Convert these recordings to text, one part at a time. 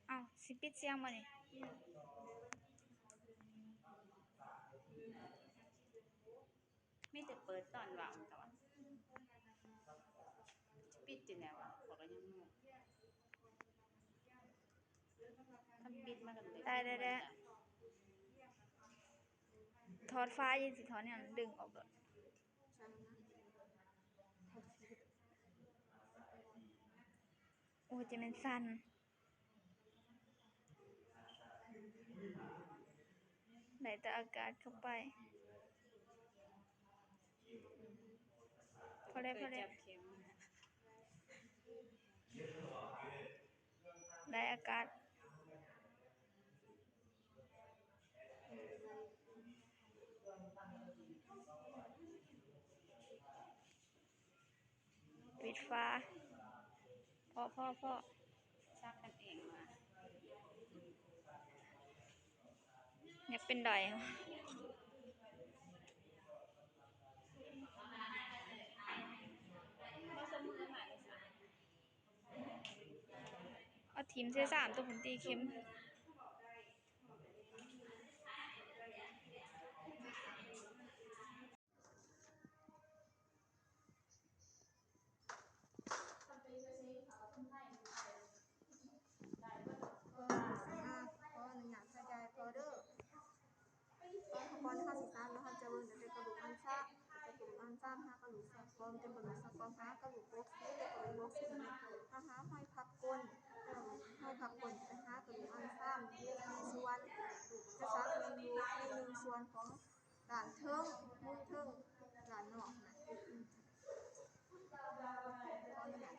ເອົ້າ ຊິປິດສຽງບໍ່ນີ້? ມີແຕ່ເປີດຕອນເວົ້າ ແຕ່ວ່າປິດຈັ່ງໃດວະ ຂ້ອຍກໍຍັງງົງ. ຄັນປິດມັນກໍໄດ້ ໄດ້ ໄດ້ ໄດ້. ຖອດໄຟລ໌ ຊິຖອດແນວນັ້ນ ດຶງອອກໂລດ. ໂອ້ ຈະແມ່ນສັ່ນ. ໄດ້ແຕ່ອາກາດເຂົ້າໄປ. ພໍແລ້ວ ພໍແລ້ວ. ໄດ້ອາກາດ. ປິດຝາ. ພໍ ພໍ ພໍ. ຊັກກັນເອງວ່າ ຢາກເປັນໄດ. ເອົາຖິ້ມໃສ່ສາມໂຕພຸ້ນຕິ ເຂັມ. ອ່າ ຂໍອະນຸຍາດໃສ່ໃຈພໍ່ເດີ. ຕອນເຮົາກ່ອນເຮົາຊິຕັດເນາະ ເຮົາຈະເບິ່ງຕັ້ງແຕ່ກະດູກອັນຊາກ ຕັ້ງແຕ່ກະດູກອັນຊາກ ຫາກະດູກສອດກອງ ຈາກກະດູກສອດກອງ ຫາກະດູກປົກສີ ແລ້ວກະດູກປົກສີ ເຮົາຫາຮອຍພັບກົ້ນ ຮອຍພັບກົ້ນ ໄປຫາກະດູກອັນຊາກ ຢູ່ທີ່ສ່ວນ ຈະສັກແມ່ນຢູ່ໃນໜຶ່ງສ່ວນຂອງ ດ້ານເທິງ ມຸມເທິງ ດ້ານນອກຫັ້ນນະ. ຂໍອະນຸຍາດ.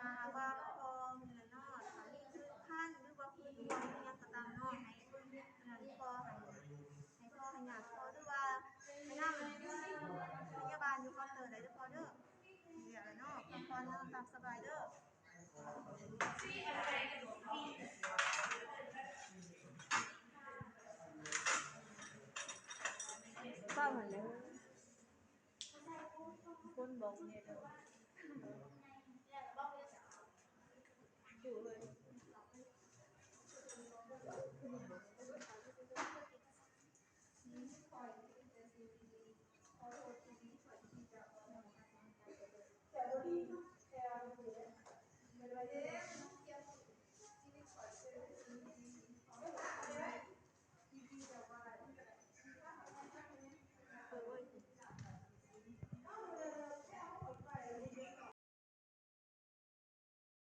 ອ່າ ວ່າພໍ່ແມ່ນເນາະ ຄັນ ຫຼືວ່າຜູ້ທີ່ວ່າມີຫຍັງກໍຕາມເນາະ ໃຫ້ເພິ່ນນັ້ນ ຂໍໃຫ້ ໃຫ້ພໍ່ໃຫ້ຍາດພໍ່ ຫຼືວ່າໃຫ້ນຳພະຍາບານຢູ່ເຄົາເຕີໄດ້ເດີພໍ່ເດີ. ເດີເນາະ ພັກຜ່ອນນອນຕາມສະບາຍເດີ. ເຝົ້າຫັ້ນແຫຼະ ຄົນບອກແນ່ເດີ ຢູ່ເຮີນ